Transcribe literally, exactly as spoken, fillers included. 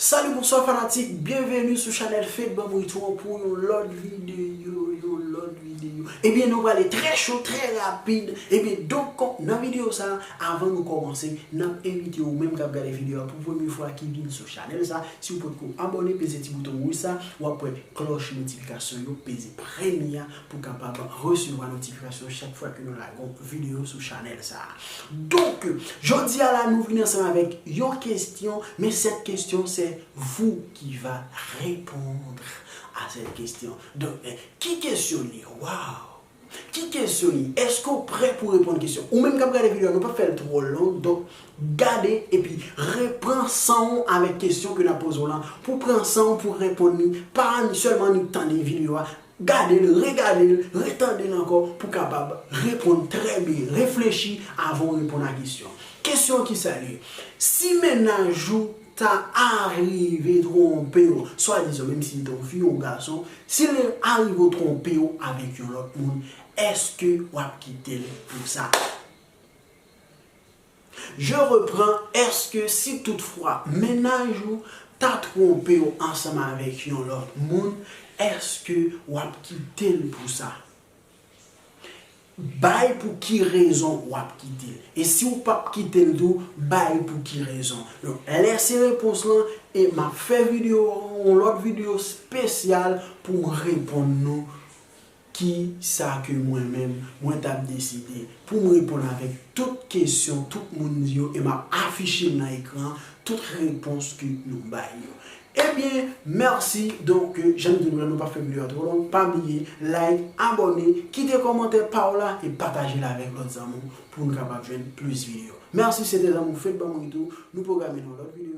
Salut, bonsoir fanatik, byenveni sou chanèl Fed Ban m Retour pou yon lòt videyo, yon lòt videyo. Ebyen, nou prale trè cho, trè rapid. Ebyen, donk, nan videyo sa, avan nou kòmanse, n ap envite ou menm k ap gade videyo a pou premye fwa ki vin sou chanèl sa, si w potko abòne, peze ti bouton wouj sa, w ap wè klòch notifikasyon yo, peze premye a pou kapab resevwa notifikasyon chak fwa ke nou lage yon videyo sou chanèl sa. Donk, jodi a la, nou vin ansanm avèk yon kesyon, men sèt kesyon, c'est vous qui va répondre à cette question. Donk, eh, ki kesyon li? Waw! Ki kesyon li? Èske w prè pou reponn kesyon? Ou menm k ap gade videyo a, nou p ap fè l twò long, donk gade epi repran san w avèk kesyon ke n ap poze w lan, pou pran san w pou reponn li, pa sèlman annik tande videyo a, gade l, regade l, retande l ankò pou kapab reponn trè byen, reflechi avan w reponn a kesyon. Kesyon ki sa l ye? Si mennaj ou ta arive twonpe w, swadizan, menm si li te yon fi, yon gason, si l arive twonpe w avèk yon lòt moun, èske w ap kite l pou sa? Je reprends, èske si toutfwa mennaj ou ta twonpe w ansanm avèk yon lòt moun, èske w ap kite l pou sa? Bay pou ki rezon w ap kite l. E si w p ap kite l tou, bay pou ki rezon. Donk, lèse repons lan, e m ap fè videyo, yon lòt videyo espesyal pou m reponn nou ki sa ke mwen menm, mwen t ap deside pou m reponn avèk tout kesyon tout moun di yo, e m ap afiche l nan ekran, tout repons ke nou bay yo. Ebyen, mèsi. Donk, jan m di nou la, nou p ap fè videyo a twò long. Pa bliye, like, abòne, kite kòmantè pa w la e pataje l avèk lòt zanmi w pou nou kapab jwenn plis videyo. Mèsi, se te zanmi w Fed Ban m Retour. Nou pwograme yon lòt videyo.